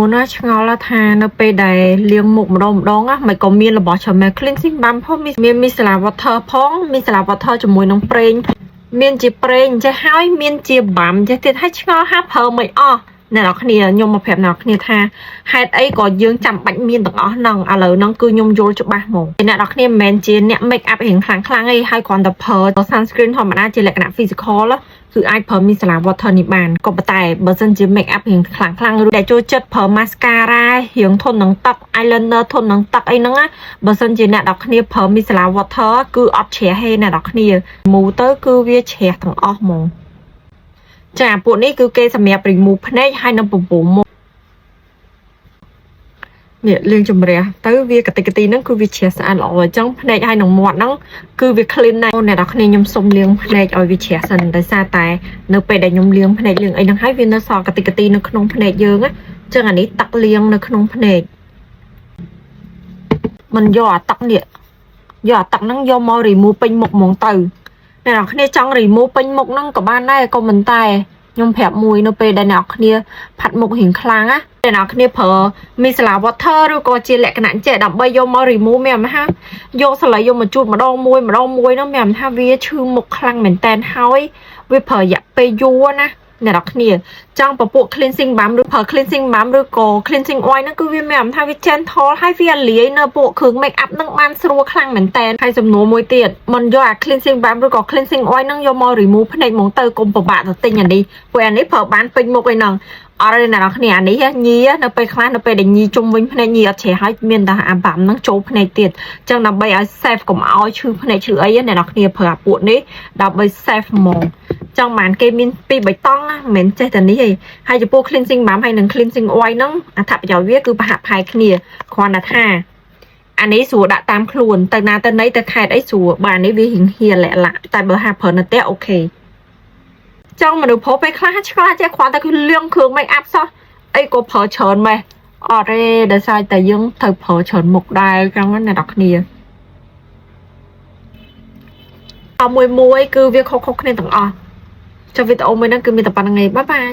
មុនណាឆ្ងល់ថានៅពេលដែលលាងមុខម្ដងម្ដងណាមិនក៏មានរបស់ច្រើនមែន cleansing balm ផងមាន micellar water ផង micellar water ជាមួយនឹងប្រេងមានជាប្រេងចេះហើយមានជា balm ចេះទៀតហើយឆ្ងល់ហាប្រើមិនអស់អ្នកនរគ្នាខ្ញុំមកប្រាប់អ្នកនរគ្នាថាហេតុអីក៏យើងចាំបាច់មានទាំងអស់ហ្នឹងឥឡូវហ្នឹងគឺខ្ញុំយល់ច្បាស់ហ្មងអ្នកនរគ្នាមិនមែនជាអ្នក make up រៀងខ្លាំងខ្លាំងអីហើយគ្រាន់តែប្រើ sunscreen ធម្មតាជាលក្ខណៈ physical គឺអាចប្រើ micellar water នេះបានក៏ប៉ុន្តែបើសិនជា make up រៀងខ្លាំងខ្លាំងឬដែលចូលចិត្តប្រើ mascara រៀងធន់នឹងទឹក eyeliner ធន់នឹងទឹកអីហ្នឹងណាបើសិនជាអ្នកនរគ្នាប្រើ micellar water គឺអត់ជ្រះទេអ្នកនរគ្នាមូទៅគឺវាជ្រះទាំងអស់ហ្មងចាពួកនេះគឺគេសម្រាប់ remove ភ្នែកហើយនិងពពុះមុខនេះលាងជំរះទៅវាកតិកទីហ្នឹងគឺវាជ្រះស្អាតល្អអញ្ចឹងភ្នែកហើយនឹងមាត់ហ្នឹងគឺវា clean ណាស់អ្នកនរគ្នាខ្ញុំសុំលាងភ្នែកឲ្យវាជ្រះសិនដោយសារតែនៅពេលដែលខ្ញុំលាងភ្នែកលាងអីហ្នឹងហើយវានៅសល់កតិកទីនៅក្នុងភ្នែកយើងណាអញ្ចឹងអានេះទឹកលាងនៅក្នុងភ្នែកមិនយកអាទឹកនេះយកអាទឹកហ្នឹងយកមក remove ពេញមុខហ្មងទៅអ្នកនរគ្នាចង់ remove ពេញមុខហ្នឹងក៏បានដែរក៏មិនតែខ្ញុំប្រាប់មួយនៅពេលដែលអ្នកនរគ្នាផាត់មុខរៀងខ្លាំងណាអ្នកនរគ្នាប្រើ micellar water ឬក៏ជាលក្ខណៈចេះដើម្បីយកមក remove មានអាថាយកសលៃយកមកជូតម្ដងមួយម្ដងមួយហ្នឹងមានអាថាវាឈឺមុខខ្លាំងមែនតែនហើយវាប្រើរយៈពេលយូរណាអ្នកនរគ្នាចង់ពពួក cleansing balm ឬប្រើ cleansing balm ឬក៏ cleansing oil ហ្នឹងគឺវាមានអាថាវា gentle ហើយវាលាយនៅពួកគ្រឿង make up ហ្នឹងបានស្រួលខ្លាំងមែនតែនហើយសំណួរមួយទៀតមិនយកអា cleansing balm ឬក៏ cleansing oil ហ្នឹងយកមក remove ភ្នែកហ្មងទៅកុំពិបាកទៅទិញអានេះព្រោះអានេះប្រើបានពេញមុខឯហ្នឹងអត់ទេអ្នកនរគ្នាអានេះញីនៅពេលខ្លះនៅពេលដែលញីជុំវិញភ្នែកញីអត់ជ្រះហើយមានតែអា balm ហ្នឹងចូលភ្នែកទៀតអញ្ចឹងដើម្បីឲ្យ safe កុំឲ្យឈឺភ្នែកឈឺអីអ្នកនរគ្នាប្រើអាពួកនេះដើម្បី safe ហ្មងចង់បានគេមានពីរបៃតងណាមិនមែនចេះតែនេះទេហើយចំពោះ cleansing balm ហើយនិង cleansing oil ហ្នឹងអត្ថប្រយោជន៍វាគឺប្រហាក់ប្រហែលគ្នាគ្រាន់តែថាអានេះស្រួលដាក់តាមខ្លួនទៅណាទៅណីទៅខេតអីស្រួលបាទនេះវារៀងហៀលាក់លាក់តែបើហាប្រើនៅផ្ទះOK ចង់មនុស្សប្រុសពេលខ្លះឆ្លាតចេះគ្រាន់តែគឺលាងគ្រឿង make up សោះអីក៏ប្រើច្រើនម៉េះអត់ទេដោយសារតែយើងត្រូវប្រើច្រើនមុខដែរចឹងណាអ្នកនរគ្នាអមួយមួយគឺវាខុសៗគ្នាទាំងអស់ចុះវីដេអូមួយហ្នឹងគឺមានតែប៉ុណ្្នឹងឯង bye bye.